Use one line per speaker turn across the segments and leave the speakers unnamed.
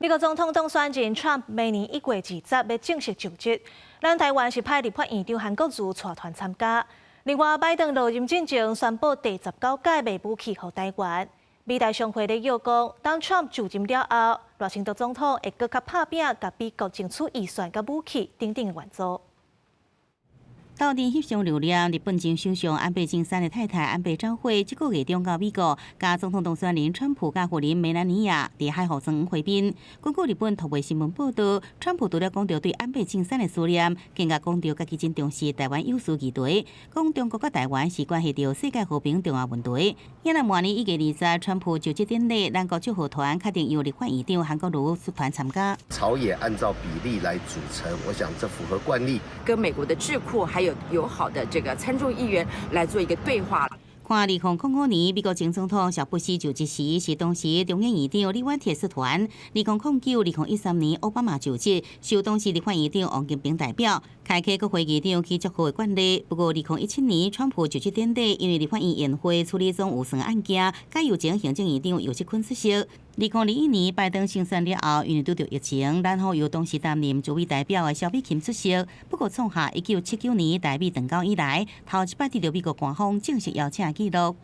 美國總統當選人 Trump 明年1月20欲正式就職，咱台灣是派立法院長韓國瑜帶團參加。另外，拜登落任進前宣布第十九屆賣武器予台灣。美台商會咧又講，當 Trump 就任了後，賴清德總統會閣較拍拚，共美國爭取預算佮武器等等的援助。
鬥陣翕相留念，日本前首相安倍晉三的太太安倍昭惠，這個月中到美國，佮總統當選人川普佮夫人梅蘭妮亞佇海湖莊園會面。根據日本讀賣新聞報道，川普除了講著對安倍晉三的思念，更加講著家己真重視台灣有事議題，講中國佮台灣是關係著世界和平重要問題。也若明年1月20，川普就職典禮，咱國祝賀團確定由立法院長韓國瑜率團參加。
朝野按照比例來組成，我想這符合慣例。
跟美國的智庫還有友好的這個參眾議員來做一個對話。
看2005年，美國前總統小布希就職時，是當時眾議院長李遠哲率團。2009、2013年，奧巴馬就職，受當時立法院長王金平代表，開啟國會議長去祝賀的慣例。不過，2017年，川普就職典禮，因為立法院延會處理總預算案件，改由前行政院長游錫堃出席。2021年，拜登勝選了後，因為拄著疫情，然後由當時擔任主委代表的蕭美琴出席。不過，創下1979年台美斷交以來，頭一擺得著美國官方正式邀請的紀錄。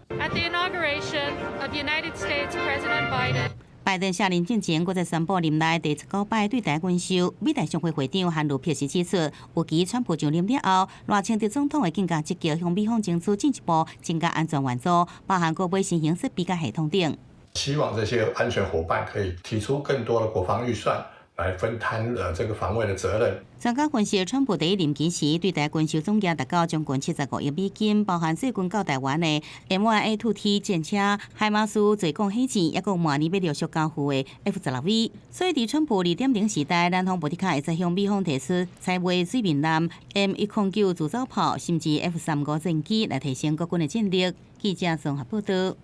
At the inauguration of United States President Biden.
拜登卸任進前，閣再宣布任內第十九擺對台軍售。美台商會會長韓魯珀斯指出，預期川普上任了後，賴清德總統會更加積極向美方爭取進一步增加安全援助，包含購買新型設備佮系統等。
希望這些安全夥伴可以提出更多的國防預算，來分攤這個防衛的責任。
專家分析，川普第一任期時對台軍售總額達到將近75億美金，包含最近到台灣的 M1A2T 戰車、海馬斯墜降火箭，抑閣明年欲陸續交付的 F-16V。所以，佇川普2.0時代，咱方無的確會使向美方提出採買水面艦 M109自走炮，甚至 F-35戰機來提升國軍的戰力。記者綜合報道。